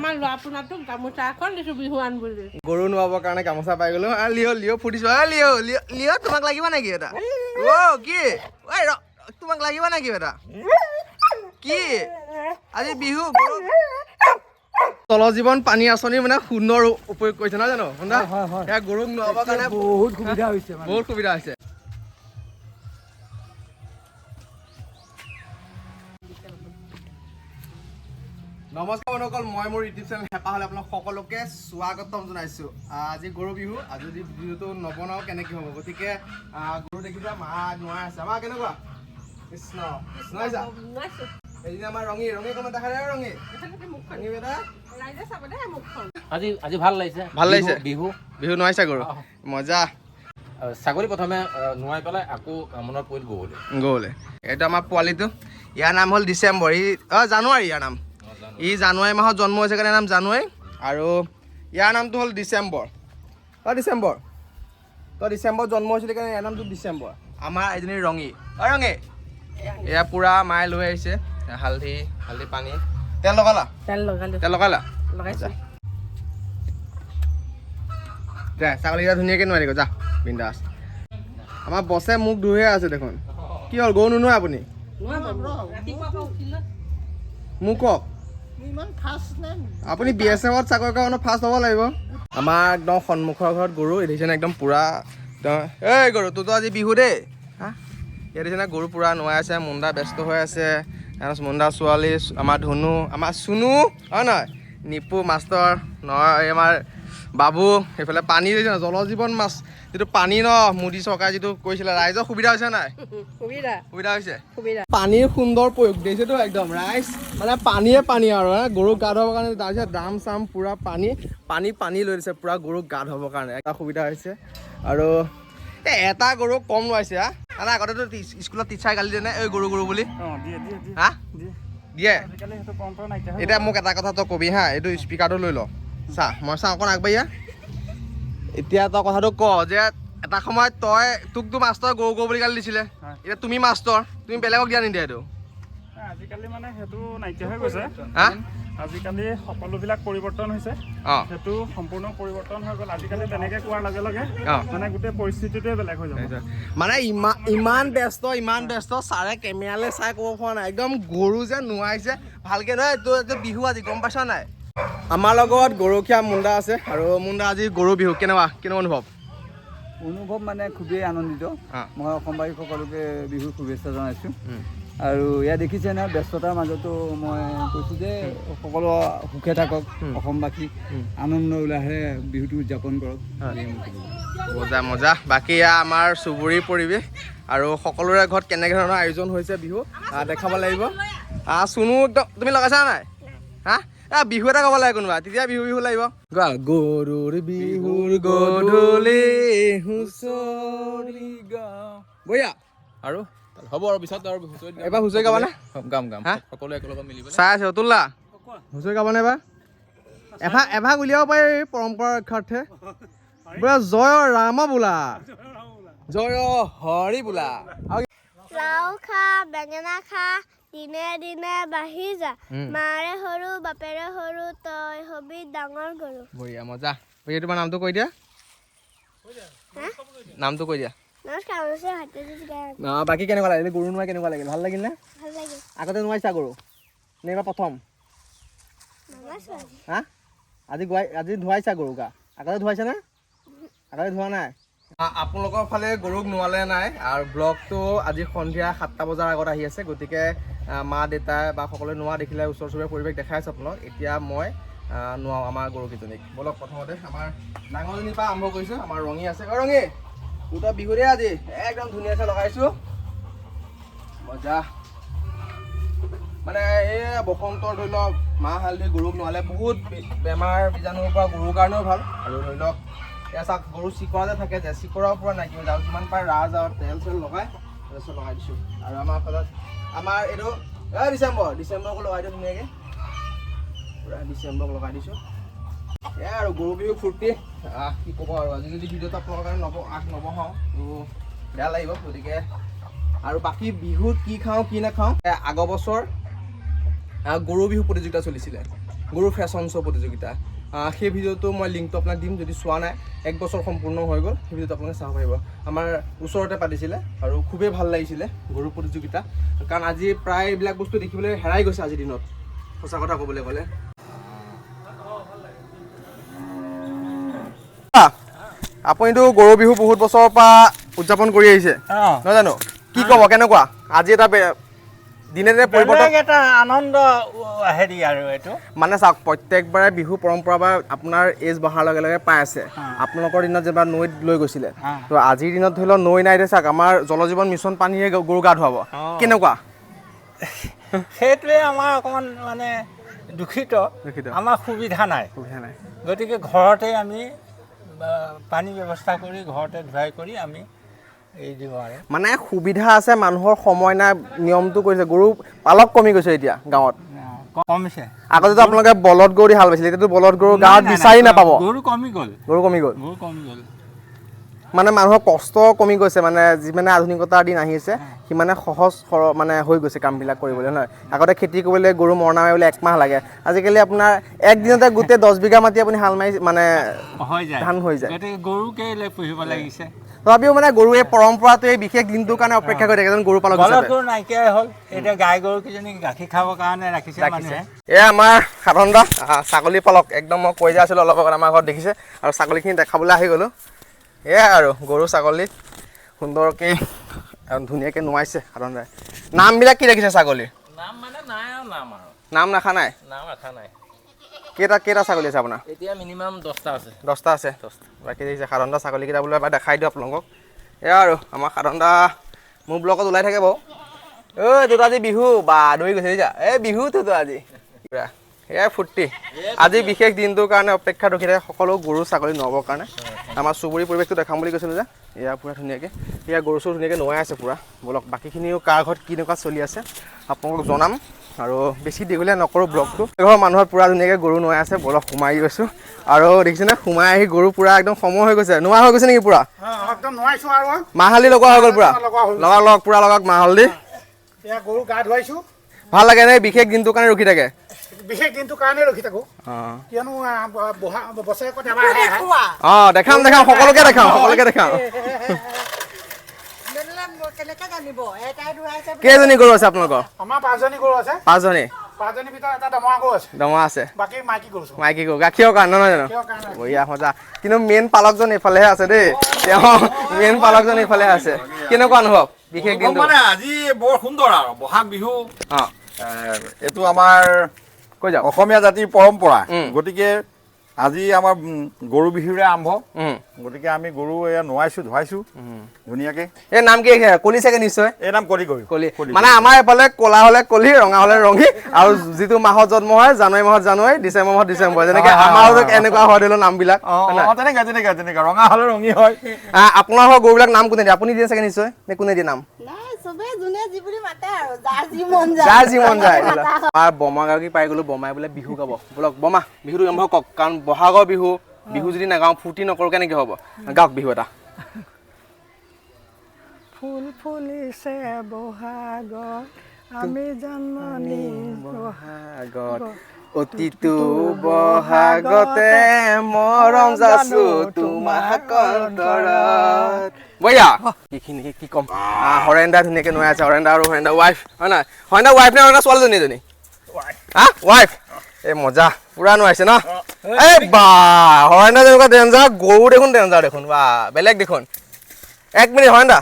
আমাৰ ল'ৰা পোনাটোক গামোচা এখন দিছো বিহুৱান বুলি। গৰু নোৱাবৰ কাৰণে গামোচা পাই গ'লো। লিঅ' লিঅ' ফুটিছো। লিঅ' লিঅ' লিঅ', তোমাক লাগিব নেকি এটা? অ' কি ঐ ৰ, তোমাক লাগিব নেকি এটা? কি আজি বিহু, গৰু জল জীৱন পানী আঁচনি মানে সুন্দৰ উপয়োগ কৰিছে, নহয় জানো সুন্দৰ? সেয়া গৰুক নোৱাবৰ কাৰণে বহুত সুবিধা হৈছে মানে। বহুত সুবিধা হৈছে। নমস্কাৰ বন্ধুসকল, মই মোৰ ইউটিউব চেনেল হেঁপাহলে আপোনাক সকলোকে স্বাগতম জনাইছোঁ। আজি গৰু বিহু। আজি যদি ভিডিঅ'টো নবনাওঁ কেনেকৈ হ'ব? গতিকে গৰু দেখিছা, মা নোৱাই আছে। আমাৰ কেনেকুৱা কৃষ্ণ নোৱাইছা? নোৱাইছো। এদিন আমাৰ ৰঙী ৰঙী অকণমান দেখা যায়। ৰঙী। এইফালে মুখখন। ৰঙী বেটা। ৰাইজে চাব দেই মুখখন। আজি আজি ভাল লাগিছে। ভাল লাগিছে? বিহু। বিহু নোৱাইছা গৰু, মজা। ছাগলী প্ৰথমে নোৱাই পেলাই আকৌ মনত পৰিল গৰুলৈ। গৰুলৈ। এইটো আমাৰ পোৱালিটো, ইয়াৰ নাম হ'ল ডিচেম্বৰ। ই জানুৱাৰী। ইয়াৰ নাম, ই জানুৱাৰী মাহত জন্ম হৈছে কাৰণে নাম জানুৱাৰী। আৰু ইয়াৰ নামটো হ'ল ডিচেম্বৰ। ডিচেম্বৰ, তই ডিচেম্বৰত জন্ম হৈছিলি কাৰণে ইয়াৰ নামটো ডিচেম্বৰ। আমাৰ এজনী ৰঙী। ৰঙী, এয়া পূৰা মায়ে লৈ আহিছে হালধি, হালধি পানী। তেল লগালা? তেল লগালো। তেল লগালা? লগাইছো। যা, ছাগলীকেইটা ধুনীয়াকৈ নোৱাৰি যা, বিন্দাছ। আমাৰ বছে মুখ ধুহে আছে দেখোন। কি হ'ল, গৰু নোনোৱা আপুনি? ৰাতিপুৱা পৰা উঠিলো। মোক কওক আপুনি, বি এছ এফত চাকৰি কৰা মানুহ, ফাৰ্ষ্ট হ'ব লাগিব। আমাৰ একদম সন্মুখৰ ঘৰত গৰু দেখিছেনে, একদম পূৰা একদম। এই গৰু, তোৰতো আজি বিহু দেই। হা, ইয়াত দেখিছেনে, গৰু পূৰা নোৱাই আছে, মুণ্ডা ব্যস্ত হৈ আছে। তাৰপিছত মুণ্ডা ছোৱালী, আমাৰ ধুনু, আমাৰ চুনু, হয় নহয়, নিপু মাষ্টৰ নহয়, এই আমাৰ বাবু। সেইফালে পানী দেখিছে, জল জীৱন মাছ যিটো পানী ন, মোদী চৰকাৰে যিটো কৰিছিলে, ৰাইজৰ সুবিধা হৈছে নাই? সুবিধা। সুবিধা হৈছে। সুবিধা। পানীৰ সুন্দৰ প্ৰয়োগ দেখিছেতো, একদম ৰাইজ মানে পানীয়ে পানী আৰু হা, গৰুক গা ধুবৰ কাৰণে। তাৰপিছত ড্ৰাম চাম পূৰা পানী পানী পানী লৈ দিছে পূৰা গৰুক গা ধুবৰ কাৰণে, এটা সুবিধা হৈছে। আৰু এই এটা গৰুক কম নোৱাইছে। হা, মানে আগতেতো স্কুলত টিচাৰ গালি দিয়ে নে, এই গৰু গৰু বুলি? দিয়ে দিয়ে দিয়ে। হা, দিয়ে। আজিকালি সেইটো পৰম্পৰা নাইকিয়া হৈ এতিয়া মোক এটা কথা তই কবি হা, এইটো স্পীকাৰটো লৈ ল। চা, মই চাওঁ, অকণ আগবাঢ়ি আহ। এতিয়া তই কথাটো ক যে এটা সময়ত তই, তোকতো মাষ্টৰ গৰু গৰু বুলি গালি দিছিলে। হয়। এতিয়া তুমি মাষ্টৰ, তুমি বেলেগক দিয়া নিদিয়া এইটো? আজিকালি মানে সেইটো নাইকিয়া হৈ গৈছে। হা? আজিকালি সকলোবিলাক পৰিৱৰ্তন হৈছে। সেইটো সম্পূৰ্ণ পৰিৱৰ্তন হৈ গ'ল। আজিকালি তেনেকে কোৱাৰ লগে লগে মানে গোটেই পৰিস্থিতিটোৱে বেলেগ হৈ যাব। মানে ইমান ইমান ব্যস্ত, ইমান ব্যস্ত ছাৰে কেমেৰালৈ চাই ক'ব পৰা নাই। একদম গৰু যে নোৱাইছে ভালকে নহয়। তোৰ এইটো বিহু আজি, গম পাইছ নাই? আমাৰ লগত গৰখীয়া মুণ্ডা আছে। আৰু মুণ্ডা, আজি গৰু বিহু, কেনেকুৱা কেনেকুৱা অনুভৱ? অনুভৱ মানে খুবেই আনন্দিত। মই অসমবাসী সকলোকে বিহুৰ শুভেচ্ছা জনাইছোঁ। আৰু ইয়াত দেখিছে নহয়, ব্যস্ততাৰ মাজতো মই কৈছোঁ যে সকলো সুখে থাকক, অসমবাসী আনন্দ উল্লাহেৰে বিহুটো উদযাপন কৰক। মজা মজা। বাকী এয়া আমাৰ চুবুৰীৰ পৰিৱেশ আৰু সকলোৰে ঘৰত কেনেকৈ ধৰণৰ আয়োজন হৈছে বিহু, দেখাব লাগিব। চুনু একদম, তুমি লগাইছা নাই? হা, বিহু এটা গাব লাগে কোনোবা, তেতিয়া বিহু বিহু লাগিব। গোৱা, গৰুৰ বিহুৰ গধূলি হুঁচৰি গাওঁ। বঢ়িয়া। আৰু হ'ব আৰু পিছত আৰু হুঁচৰি এবাৰ হুঁচৰি গাবানে? গাম গাম। হা? সকলোৱে একেলগত মিলি পেলাই। চাই আছে অতুল দা, হুঁচৰি গাবানে এবাৰ? এভাগ এভাগ উলিয়াব পাৰি পৰম্পৰা ৰক্ষাৰ্থে। বোলা জয় ৰাম বোলা, জয় হৰি বোলা আৰু লাও খা, বেঙেনা খা, দিনে দিনে বাঢ়ি যা, মাৰে সৰু বাপেৰে সৰু, তই হবি ডাঙৰ গৰু। বঢ়িয়া, মজা। বঢ়িয়া। তোমাৰ নামটো কৈ দিয়া, নামটো কৈ দিয়া। নমস্কাৰ, হৈছে সত্যজিৎ গায়ক। বাকী কেনেকুৱা লাগিল গৰু নোৱাই? কেনেকুৱা লাগিল? ভাল লাগিল নে? ভাল লাগিল। আগতে নোৱাইছা গৰু নে এইবাৰ প্ৰথম? নমস্কাৰ আজি। হা, আজি গোৱাই, আজি ধুৱাইছা গৰু গা? আগতে ধুৱাইছা নে? আগতে ধোৱা নাই। আপোনালোকৰ ফালে গৰুক নোৱালে নাই? আৰু ব্লগটো আজি সন্ধিয়া 7টা বজাৰ আগত আহি আছে, গতিকে মা দেউতাই বা সকলোৱে নোৱা দেখিলে, ওচৰ চুবুৰীয়া পৰিৱেশ দেখাই আছে আপোনালোক। এতিয়া মই নোৱাওঁ আমাৰ গৰুকেইজনীক। ব'লক, প্ৰথমতে আমাৰ ডাঙৰজনীৰ পৰা আৰম্ভ কৰিছোঁ। আমাৰ ৰঙী আছে। অ ৰঙী, দুটা বিহু দেই আজি, একদম ধুনীয়াকৈ লগাইছোঁ। মজা। মানে এই বসন্তৰ ধৰি লওক মাহ হালধি গৰুক নোৱালে বহুত বেমাৰ বীজাণুৰ পৰা গৰুৰ কাৰণেও ভাল। আৰু ধৰি লওক এয়া চাওক, গৰু চিকৰা যে থাকে যে, চিকৰাৰ পৰা নাইকিয়া হৈ যায়। আৰু যিমান পাৰে ৰাজ আৰু তেল চেল লগাই, তাৰপিছত লগাই দিছোঁ। আৰু আমাৰ ফালত আমাৰ এইটো এই ডিচেম্বৰ, ডিচেম্বৰকো লগাই দিওঁ ধুনীয়াকৈ, পূৰা ডিচেম্বৰক লগাই দিছোঁ। এয়া আৰু গৰু বিহু ফূৰ্তি, কি ক'ব আৰু। আজি যদি ভিডিঅ'টো আপোনালোকৰ কাৰণে আগ নবঢ়াওঁ তো বেয়া লাগিব। গতিকে আৰু বাকী বিহুত কি খাওঁ কি নাখাওঁ, আগৰ বছৰ গৰু বিহু প্ৰতিযোগিতা চলিছিলে। গৰু ফেশ্বন শ্ব' প্ৰতিযোগিতা। সেই ভিডিঅ'টো মই লিংকটো আপোনাক দিম, যদি চোৱা নাই। এক বছৰ সম্পূৰ্ণ হৈ গ'ল, সেই ভিডিঅ'টো আপোনালোকে চাব পাৰিব। আমাৰ ওচৰতে পাতিছিলে আৰু খুবেই ভাল লাগিছিলে গৰু প্ৰতিযোগিতা, কাৰণ আজি প্ৰায় এইবিলাক বস্তু দেখিবলৈ হেৰাই গৈছে আজিৰ দিনত, সঁচা কথা ক'বলৈ গ'লে। আপুনিতো গৰু বিহু বহুত বছৰৰ পৰা উদযাপন কৰি আহিছে নহয় জানো? কি ক'ব, কেনেকুৱা আজি এটা দিনে দিনে পৰিৱৰ্তন? এটা আনন্দ হেৰি আৰু এইটো মানে চাওক, প্ৰত্যেকবাৰে বিহু পৰম্পৰা বা আপোনাৰ এজ বঢ়াৰ লগে লগে পাই আছে। আপোনালোকৰ দিনত যেনিবা নৈত লৈ গৈছিলে, তো আজিৰ দিনত ধৰি লওক নৈ নাই, চাওক আমাৰ জল জীৱন মিছন পানীৰে গৰু গা ধুৱাব, কেনেকুৱা? সেইটোৱে আমাৰ অকণমান মানে দুখিত, আমাৰ সুবিধা নাই, গতিকে ঘৰতে আমি পানী ব্যৱস্থা কৰি ঘৰতে ধুৱাই কৰি আমি এই দিওঁ আৰু। মানে সুবিধা আছে, মানুহৰ সময় নাই, নিয়মটো কৰিছে। গৰু পালক কমি গৈছে এতিয়া গাঁৱত, কমিছে। আগতেতো আপোনালোকে বলদ গৰু দি হাল বাইছিলে, এতিয়াতো বলদ গৰু গাঁৱত বিচাৰি নাপাব। গৰু কমি গ'ল, গৰু কমি গ'ল, গৰু কমি গ'ল। মানে মানুহৰ কষ্ট কমি গৈছে, মানে যিমানে আধুনিকতাৰ দিন আহিছে সিমানে সহজ সৰল মানে হৈ গৈছে কামবিলাক কৰিবলৈ, নহয়? আগতে খেতি কৰিবলৈ গৰু মৰণা মাৰিবলৈ এক মাহ লাগে, আজিকালি আপোনাৰ একদিনতে গোটেই 10 বিঘা মাটি আপুনি হাল মাৰি মানে ধান হৈ যায়। গতিকে গৰুকে পুহিব লাগিছে। তথাপিও মানে গৰুৱে পৰম্পৰাটো এই বিশেষ দিনটোৰ কাৰণে অপেক্ষা কৰি থাকে এজন গৰু পালক হিচাপে। গৰু নাইকিয়াই হ'ল, এতিয়া গাই গৰুকেইজনী গাখীৰ খাবৰ কাৰণে ৰাখিছে মানুহে। এয়া আমাৰ সাধন দা, ছাগলী পালক। একদম মই কৈ যাই আছিলোঁ অলপ আগত, আমাৰ ঘৰত দেখিছে আৰু ছাগলীখিনি দেখাবলৈ আহি গ'লোঁ। এয়া আৰু গৰু ছাগলী সুন্দৰকৈ ধুনীয়াকৈ নোৱাইছে সাধন দাই। নামবিলাক কি ৰাখিছে ছাগলীৰ? নাম মানে নাই আৰু, নাম আৰু নাম ৰাখা নাই? নাম ৰাখা নাই। কেইটা কেইটা ছাগলী আছে আপোনাৰ? এতিয়া মিনিমাম 10টা আছে। 10টা আছে। বাকী দেখিছে সাধন দা ছাগলীকেইটা বোলো এবাৰ দেখাই দিওঁ আপোনালোকক। এয়া আৰু আমাৰ সাধন দা মোৰ ব্লকত ওলাই থাকে বাৰু। ঐ তোৰ আজি বিহু বা দৌৰি গৈছে দেখিছা? এই বিহুটোতো আজি পুৰা সেয়াই ফূৰ্তি। আজি বিশেষ দিনটোৰ কাৰণে অপেক্ষা ৰখি থাকে সকলো গৰু ছাগলী নোৱাবৰ কাৰণে। আমাৰ চুবুৰী পৰিৱেশটো দেখাম বুলি কৈছিলোঁ যে, এয়া পূৰা ধুনীয়াকৈ এয়া গৰু চৰু ধুনীয়াকৈ নোৱাই আছে পূৰা। বলক বাকীখিনিও কাৰ ঘৰত কেনেকুৱা চলি আছে আপোনালোকক জনাম, আৰু বেছি দীঘলীয়া নকৰোঁ ব্লগটো। ঘৰৰ মানুহত পূৰা ধুনীয়াকৈ গৰু নোৱাই আছে, বলক সোমাই গৈছোঁ। আৰু দেখিছেনে সোমাই আহি গৰু পূৰা একদম সময় হৈ গৈছে, নোৱা হৈ গৈছে নেকি পূৰা? মাহ হালধি লগোৱা হৈ গ'ল পূৰা, লগাওক লগাওক পূৰা লগাওক মাহ হালধি। গৰু গা ধুৱাইছোঁ। ভাল লাগে নে বিশেষ দিনটোৰ কাৰণে ৰখি থাকে? বিশেষ দিনটোৰ কাৰণে ৰখি থাকোঁ, কিয়নো বছৰেকত এবাৰ। অঁ দেখাম দেখাম, সকলোকে দেখাম, সকলোকে দেখাম। কেইজনী গৰু আছে আপোনালোকৰ? আমাৰ 5জনী গৰু আছে। 5জনী? 5জনীৰ ভিতৰত এটা দমৰা গৰু আছে। দমৰা আছে, বাকী মাইকী গৰু। মাইকী গৰু গাখীৰৰ কাৰণে নহয় জানো? বঢ়িয়া মজা। কিন্তু মেইন পালকজন এইফালেহে আছে দেই, তেওঁ মেইন পালকজন এইফালেহে আছে। কেনেকুৱা অনুভৱ বিশেষ দিনটো? মানে আজি বৰ সুন্দৰ আৰু বহাগ বিহু, এইটো আমাৰ কৈ যাওক অসমীয়া জাতিৰ পৰম্পৰা। গতিকে আজি আমাৰ গৰু বিহুৰে আৰম্ভ। গতিকে আমি গৰু এয়া নোৱাইছোঁ ধুৱাইছোঁ ধুনীয়াকৈ। এই নাম কি কলি চাগে নিশ্চয়? এই নাম কলি গৰু। কলি মানে আমাৰ এইফালে ক'লা হ'লে কলি, ৰঙা হ'লে ৰঙী, আৰু যিটো মাহত জন্ম হয় জানুৱাৰী মাহত জানুৱাৰী, ডিচেম্বৰ মাহত ডিচেম্বৰ, যেনেকৈ আমাৰ এনেকুৱা হয় ধৰি লওক নামবিলাক। তেনেকুৱা তেনেকুৱা তেনেকুৱা, ৰঙা হ'লে ৰঙী হয়। আপোনাৰ ঘৰৰ গৰুবিলাক নাম কোনে দিয়ে? আপুনি দিয়ে চাগে নিশ্চয়, নে কোনে দিয়ে নাম? যাৰ যি মন যায়। আমাৰ বমা গৰাকী পাই গ'লো, বমাই বোলে বিহু গাব। বলক বমা, বিহুটো আৰম্ভ কওক, কাৰণ বহাগৰ বিহু, বিহু যদি নাগাওঁ ফূৰ্তি নকৰোঁ কেনেকৈ হ'ব? গাওক বিহু এটা। ফুল ফুলিছে বহাগত, আমি জন্ম বহাগত, অতিটো বহাগতে মৰম যাচো তোমাক অন্তৰত। বঢ়িয়া। এইখিনি কি ক'ম, হৰেন্দা ধুনীয়াকৈ নোৱাই আছে। হৰেন্দা আৰু হৰেন্দা ৱাইফ হয় নাই? হৰেন্দা ৱাইফ নে হৰেন্দা ছোৱালীজনী এজনী? হা ৱাইফ। এই মজা পুৰা নোৱাইছে ন? এই বা হৰেন্দা যেনেকুৱা ডেঞ্জাৰ, গৰু দেখোন ডেঞ্জাৰ দেখোন, বা বেলেগ দেখোন। এক মিনিট হৰেন্দা,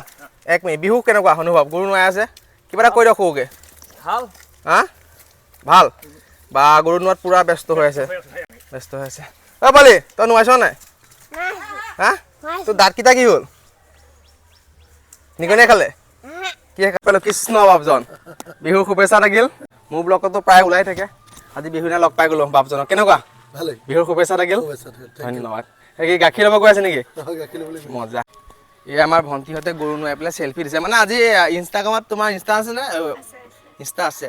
এক মিনিট। বিহু কেনেকুৱা অনুভৱ? গৰু নোৱাই আছে, কিবা এটা কৈ দিয়ক সৰুকৈ। ভাল। হা ভাল। বা গৰু নোৱাত পুৰা ব্যস্ত হৈ আছে, ব্যস্ত হৈ আছে। অ পোৱালি তই নোৱাইছ নাই? হা তোৰ দাঁতকেইটা কি হ'ল? নিগনিয়ে খালে? কি খালে? কৃষ্ণ বাপজন, বিহুৰ শুভেচ্ছা থাকিল। মোৰ ব্লগতো প্ৰায় ওলাই থাকে, আজি বিহু দিনা লগ পাই গ'লো বাপজনক। কেনেকুৱা? বিহুৰ শুভেচ্ছা থাকিল, ধন্যবাদ। কি গাখীৰ ল'ব গৈ আছে নেকি? মজা। এই আমাৰ ভণ্টিহঁতে গৰু নোৱাই পেলাই চেলফি দিছে। মানে আজি ইনষ্টাগ্ৰামত তোমাৰ ইনষ্টা আছে নে? ইনষ্টা আছে,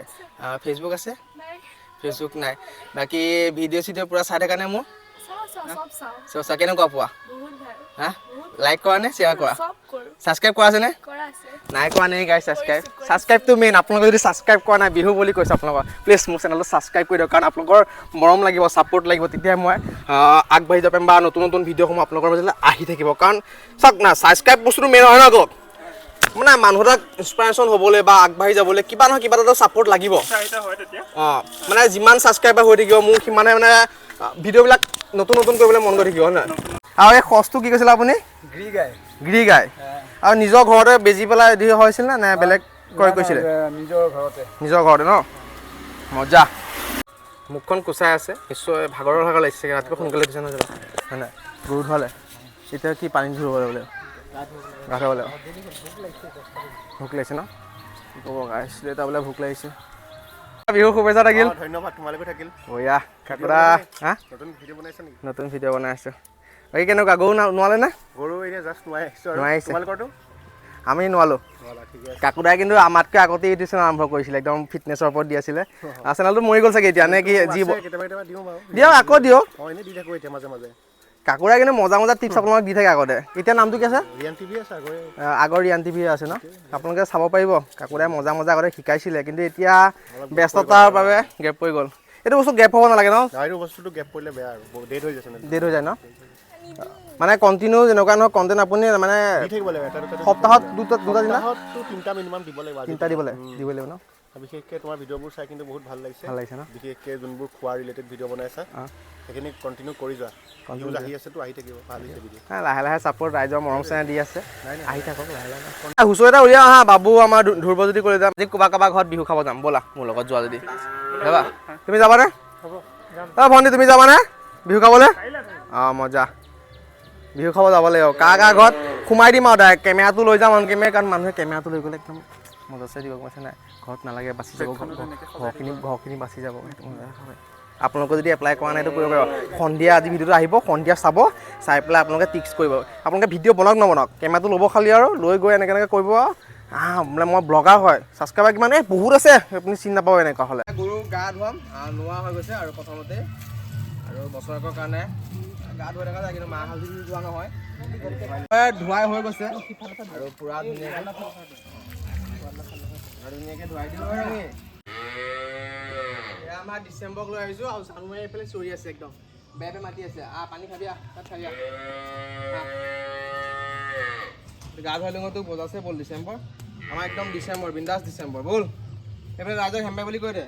ফেচবুক আছে? ফেচবুক নাই। বাকী ভিডিঅ' চিডিঅ' পূৰা চাই থাকা নে মোৰ? চব কেনেকুৱা পোৱা? হা, লাইক কৰা নে শ্বেয়াৰ কৰা? ছাবস্ক্ৰাইব কৰা আছেনে? নাই কৰা নেকি গাইজ? Subscribe, ছাবস্ক্ৰাইবটো main. আপোনালোকে যদি ছাবস্ক্ৰাইব কৰা নাই, বিহু বুলি কৈছোঁ আপোনালোকৰ, প্লিজ মোৰ চেনেলটো ছাবস্ক্ৰাইব কৰি দিয়ক, কাৰণ আপোনালোকৰ মৰম লাগিব, ছাপোৰ্ট লাগিব, তেতিয়াহে মই আগবাঢ়ি যাব পাৰিম বা নতুন নতুন ভিডিঅ'সমূহ আপোনালোকৰ মাজলৈ আহি থাকিব। কাৰণ চাওক না, ছাবস্ক্ৰাইব বস্তুটো মেইন হয় ন, কওক মানে মানুহ এটাক ইনস্পাইৰেশ্যন হ'বলৈ বা আগবাঢ়ি যাবলৈ কিবা নহয় কিবা এটা ছাপোৰ্ট লাগিব। অঁ, মানে যিমান ছাবস্ক্ৰাইবাৰ হৈ থাকিব মোৰ সিমানে মানে ভিডিঅ'বিলাক নতুন নতুন কৰিবলৈ মন গৈ থাকিব, হয় নহয়? আৰু এই সঁচটো কি কৈছিলে আপুনি? গিৰি গাই। গিৰি গাই। আৰু নিজৰ ঘৰতে বেজি পেলাই দি হৈছিল নে নে বেলেগ ক্ৰয় কৰিছিলে? নিজৰ ঘৰতে। নিজৰ ঘৰতে ন? মজা। মুখখন কোচাই আছে নিশ্চয়, ভাগৰৰ ভাগৰ লাগিছে, ৰাতিপুৱা সোনকালে উঠিছে নহয় জানো? হয় নাই? গৰু ধুৱালে, এতিয়া কি পানী ধুব লাগিব, গা ধুব লাগিব। ভোক লাগিছে ন? কি ক'ব গাইছ, দেউতা বোলে ভোক লাগিছে। বিহু শুভেচ্ছা থাকিল। ধন্যবাদ, তোমালোকে থাকিল। বঢ়িয়া কাকুৰা। হা, নতুন ভিডিঅ' বনাইছা নেকি? নতুন ভিডিঅ' বনাই আছোঁ। বাকী কেনেকুৱা, গৰু নোৱালে নে? গৰু এতিয়া জাষ্ট নোৱাই আহিছোঁ। নোৱাৰিছে? তোমালোকৰটো? আমি নোৱালোঁ। কাকুদাই কিন্তু আমাতকৈ আগতে ইউটিউব চেনেল আৰম্ভ কৰিছিলে, একদম ফিটনেছৰ ওপৰত দি আছিলে। চেনেলটো মৰি গ'ল চাগে এতিয়া নে কি? যি দিয়ক আকৌ দিয়ক। কাকুৰাই কিন্তু মজা মজা টিপছ আপোনালোকক দি থাকে আগতে। এতিয়া নামটো কি আছে? আগৰ ৰিয়ান টিভি আছে ন, আপোনালোকে চাব পাৰিব। কাকুৰাই মজা মজা আগতে শিকাইছিলে, কিন্তু এতিয়া ব্যস্ততাৰ বাবে গেপ পৰি গ'ল। এইটো বস্তু গেপ হ'ব নালাগে ন? ডেট হৈ যায় ন? মানে কণ্টিনিউ যেনেকুৱা নহয় কণ্টেণ্ট আপুনি মানে সপ্তাহত দুটা দুটা দিনা তিনিটা দিব লাগিব ন? বিশেষকৈ তোমাৰ ভিডিঅ'বোৰ চাই কিন্তু বহুত ভাল লাগিছে। ভাল লাগিছে ন? বিশেষকৈ যোনবোৰ খোৱাৰ ৰিলেটেড ভিডিঅ' বনাইছা সেইখিনি কণ্টিনিউ কৰি যোৱা। ভিউজ আহি আছেতো, আহি থাকিব, ভাল হৈছে ভিডিঅ'। লাহে লাহে ছাপোৰ্ট ৰাইজৰ মৰম চেনেহ দি আছে, আহি থাকক লাহে লাহে। হুঁচৰি এটা উলিয়াওঁ হা বাবু, আমাৰ ধ্ৰুৱজ্যোতি কৰি যাম। আজি ক'ৰবাৰ কাৰোবাৰ ঘৰত বিহু খাব যাম, ব'লা মোৰ লগত যোৱা যদি যাবা। তুমি যাবানে? অ ভণ্টি তুমি যাবানে বিহু খাবলৈ? অঁ মজা, বিহু খাব যাব লাগিব। কাৰ কাৰ ঘৰত সোমাই দিম আৰু ডাইৰেক্ট কেমেৰাটো লৈ যাম অন কেমেৰা, কাৰণ মানুহে কেমেৰাটো লৈ গ'লে একদম মজা চাই দিব, গম পাইছে নাই? ঘৰত নালাগে, বাচি যাব, ঘৰখিনি বাচি যাব। আপোনালোকে যদি এপ্লাই কৰা নাই এইটো কৰিব পাৰিব। সন্ধিয়া আজি ভিডিঅ'টো আহিব, সন্ধিয়া চাব, চাই পেলাই আপোনালোকে টিক্স কৰিব। আপোনালোকে ভিডিঅ' বনাওক নবনাওক, কেমেৰাটো ল'ব খালি আৰু লৈ গৈ এনেকৈ এনেকৈ কৰিব। মানে মই ব্লগাৰ হয়, ছাবস্ক্ৰাইবাৰ কিমান এই বহুত আছে, আপুনি চিনি নাপাব এনেকুৱা হ'লে। গৰু গা ধুৱাম, নোৱা হৈ গৈছে আৰু প্ৰথমতে আৰু বছৰেকৰ কাৰণে গা ধুৱাই থকা যায়, কিন্তু মাহ হালধি যোৱা নহয়। ধুৱাই হৈ গৈছে আৰু পূৰা ধুনীয়াকৈ ধুৱাই দিওঁ। এয়া আমাৰ ডিচেম্বৰক লৈ আহিছোঁ আৰু জানুৱাৰী এইফালে চৰি আছে, একদম বেয়া বেয়া মাতি আছে। পানী খাবি, আহ তাত খাবি, আহ গা ধুৱাই লওঁ তোক বজাছে। ব'ল ডিচেম্বৰ, আমাৰ একদম ডিচেম্বৰ বিন্দাছ ডিচেম্বৰ। ব'ল এইফালে ৰাইজক হেম্বে বুলি কৈ দে।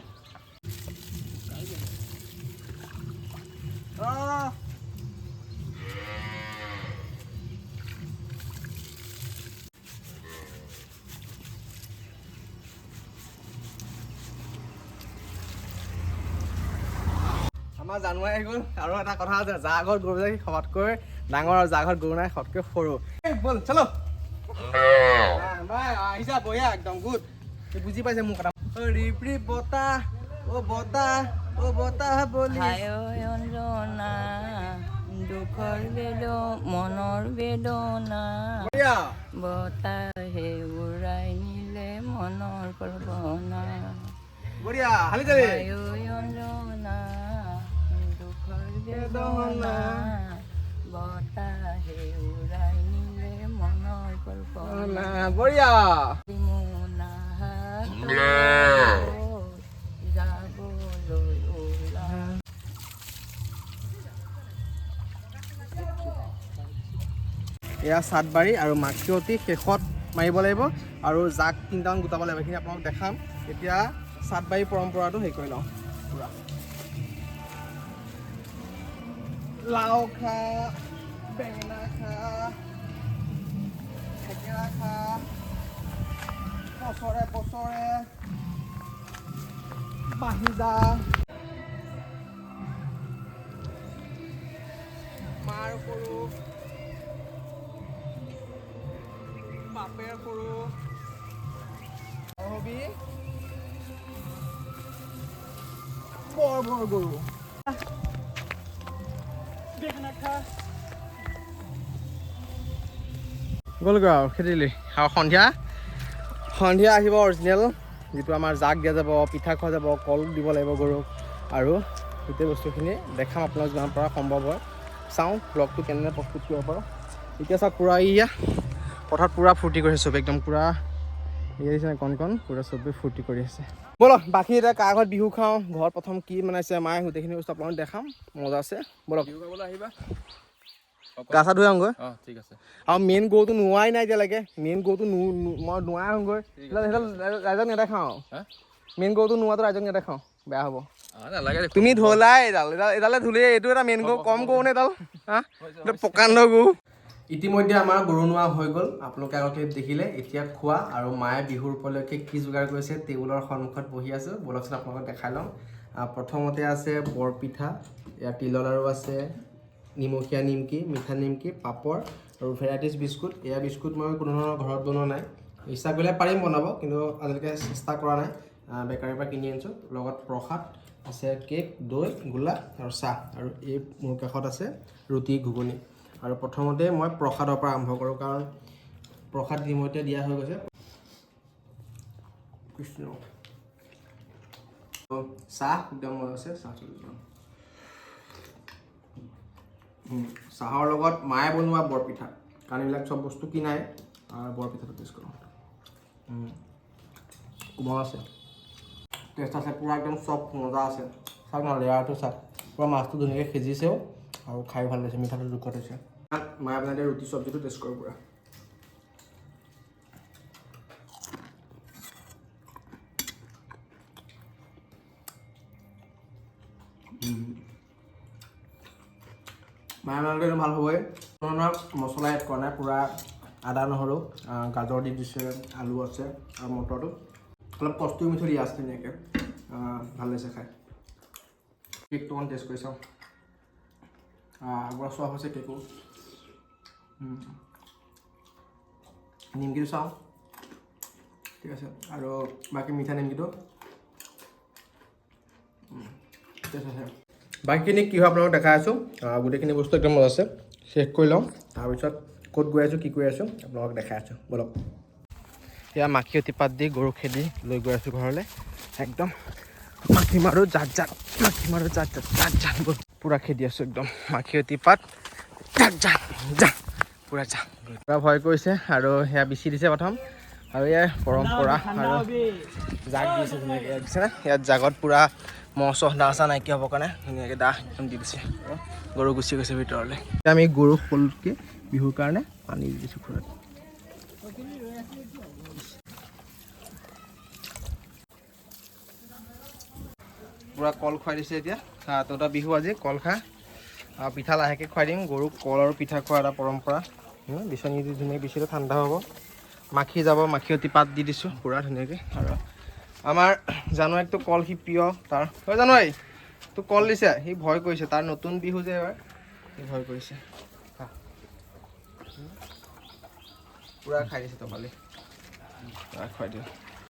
আমাৰ জানুৱাৰী আহি গ'ল। আৰু এটা কথা আছে, যাৰ ঘৰত গৰু যায় সবাতকৈ ডাঙৰ আৰু যাৰ ঘৰত গৰু নাই সবতকৈ সৰু। ব'ল চলো আহিছা, বঢ়িয়া একদম গুড, বুজি পাইছে মোৰ কথা। ৰিপ ৰিপ বতাহ, অ বতাহ, অ বতাহ বলি দুখৰ বেদ মনৰ বেদনা, বতাহে উৰাই নিলে মনৰ কল্পনা। দুখৰ বেদনা, বতাহে উৰাই নিলে মনৰ কল্পনা। বঢ়িয়া। যাবলৈ ওলা। এয়া চাটবাৰী আৰু মাখিয়তী শেষত মাৰিব লাগিব আৰু জাক তিনিটামান গোটাব লাগিব, এইখিনি আপোনালোক দেখাম। এতিয়া চাটবাৰী পৰম্পৰাটো হেৰি কৰি লওঁ পূৰা। লাও খা, বেঙেনা খা, থেকেৰা খা, বছৰে বছৰে বাঢ়ি যা। মাৰ সৰু বাপেৰ সৰু হবি বৰ বৰ গৰু। গ'লগৈ আৰু খেদিলি। আৰু সন্ধিয়া সন্ধিয়া আহিব অৰিজিনেল যিটো আমাৰ জাক দিয়া যাব, পিঠা খোৱা যাব, কল দিব লাগিব গৰুক, আৰু গোটেই বস্তুখিনি দেখাম আপোনালোক যিমান পৰা সম্ভৱ হয়। চাওঁ ব্লগটো কেনেদৰে প্ৰস্তুত কৰিব পাৰোঁ। এতিয়া চাওক পূৰা এয়া পথাৰত পূৰা ফূৰ্তি কৰিছে চবে, একদম পূৰা এয়া দিছে কণ কণ পূৰা চবেই ফূৰ্তি কৰি আছে। ব'লক বাকী এতিয়া কাৰ ঘৰত বিহু খাওঁ, ঘৰত প্ৰথম কি বনাইছে মায়ে, গোটেইখিনি বস্তু আপোনালোক দেখাম, মজা আছে। ব'লক বিহু খাবলৈ আহিবা, গা চা ধুই আহোঁগৈ। অঁ ঠিক আছে। আৰু মেইন গৰুটো নোৱাই নাই এতিয়ালৈকে, মেইন গৰুটো মই নোৱাই আহোঁগৈ, ৰাইজক নেদেখাওঁ। মেইন গৰুটো নোৱাটো ৰাইজক নেদেখাওঁ, বেয়া হ'ব। তুমি ধলাই এডাল এডালে ধুলেই এইটো এটা মেইন গৰু, কম গৰু নে এডাল, হা প্ৰকাণ্ড গৰু। ইতিমধ্যে আমাৰ গৰু নোৱা হৈ গ'ল, আপোনালোকে আগতে দেখিলে। এতিয়া খোৱা আৰু মায়ে বিহুৰ উপলক্ষে কি যোগাৰ কৰিছে টেবুলৰ সন্মুখত বহি আছোঁ, ব'লকচোন আপোনালোকক দেখাই লওঁ। প্ৰথমতে আছে বৰপিঠা, ইয়াত তিলৰ লাড়ু আছে, নিমখীয়া নিমকি, মিঠা নিমকি, পাপৰ আৰু ভেৰাইটিজ বিস্কুট। এয়া বিস্কুট মই কোনো ধৰণৰ ঘৰত বনোৱা নাই, ইচ্ছা কৰিলে পাৰিম বনাব, কিন্তু আজিলৈকে চেষ্টা কৰা নাই, বেকাৰীৰ পৰা কিনি আনিছোঁ। লগত প্ৰসাদ আছে, কেক, দৈ, গোলা আৰু চাহ। আৰু এই মোৰ কাষত আছে ৰুটি, ঘুগুনি। আৰু প্ৰথমতে মই প্ৰসাদৰ পৰা আৰম্ভ কৰোঁ, কাৰণ প্ৰসাদ ইতিমধ্যে দিয়া হৈ গৈছে। কৃষ্ণ। চাহ একদম মজা আছে, চাহটো চাহৰ লগত মায়ে বনোৱা বৰপিঠা, কাৰণ এইবিলাক চব বস্তু কিনাই, আৰু বৰপিঠাটো টেষ্ট কৰোঁ। কোমল আছে, টেষ্ট আছে, পূৰা একদম চব মজা আছে। চাওক না লেয়াৰটো চাওক, পূৰা মাছটো ধুনীয়াকৈ সিজিছেও আৰু খাই ভাল লাগিছে, মিঠাটো জোখত হৈছে। মায়ে বনাই দিয়া ৰুটি চব্জিটো টেষ্ট কৰোঁ পূৰা। মায়ে বনালে ভাল হ'বই, কোনো ধৰণৰ মছলা এড কৰা নাই, পূৰা আদা নহৰু গাজৰ দি দিছে, আলু আছে আৰু মটৰটো অলপ কস্তুৰী মিঠৈ দিয়া আছে ধুনীয়াকৈ, ভাল লাগিছে খাই। কেকটো অকণ টেষ্ট কৰি চাওঁ, পূৰা চফ্ট হৈছে কেকো। নিমকিটো চাওঁ, ঠিক আছে। আৰু বাকী মিঠা নিমকিটো টেষ্ট আছে। বাকীখিনি কি হয় আপোনালোকক দেখাই আছোঁ। গোটেইখিনি বস্তু একদম মজা আছে, শেষ কৰি লওঁ, তাৰপিছত ক'ত গৈ আছোঁ কি কৰি আছোঁ আপোনালোকক দেখাই আছোঁ। ব'লক। এয়া মাখিয়তী পাত দি গৰু খেদি লৈ গৈ আছোঁ ঘৰলৈ, একদম মাখি মাৰোঁ জাত জাত, মাখি মাৰোঁ জাত জাত জাত জাত, পূৰা খেদি আছোঁ একদম মাখিয়তী পাত জাত জাত জাত পূৰা জাত। পূৰা ভয় কৰিছে আৰু সেয়া বিচি দিছে প্ৰথম, আৰু ইয়াৰ পৰম্পৰা আৰু জাক দিছে ধুনীয়াকৈ, দিছে না ইয়াত জাগত পূৰা মহ চহ দাহ চাহ নাইকিয়া হ'বৰ কাৰণে ধুনীয়াকৈ দাহ একদম দি দিছে। গৰু গুচি গৈছে ভিতৰলৈ। আমি গৰু সকলোতকৈ বিহুৰ কাৰণে পানী দি দিছোঁ ঘৰত। পূৰা কল খুৱাই দিছে এতিয়া। তহঁতৰ বিহু আজি, কল খা আৰু পিঠা লাহেকৈ খুৱাই দিম গৰুক। কল আৰু পিঠা খোৱা এটা পৰম্পৰা। বিচনী দি ধুনীয়াকৈ বিচিলে ঠাণ্ডা হ'ব, মাখি যাব, মাখিয়তী পাত দি দিছোঁ পূৰা ধুনীয়াকৈ। আৰু আমাৰ জানুৱাৰীকতো কল সি প্ৰিয় তাৰ। হয় জানুৱাৰী, তোক কল দিছে, সি ভয় কৰিছে, তাৰ নতুন বিহু যে এবাৰ, সি ভয় কৰিছে। পূৰা খাই দিছে তপালি, পূৰা খুৱাই দিওঁ।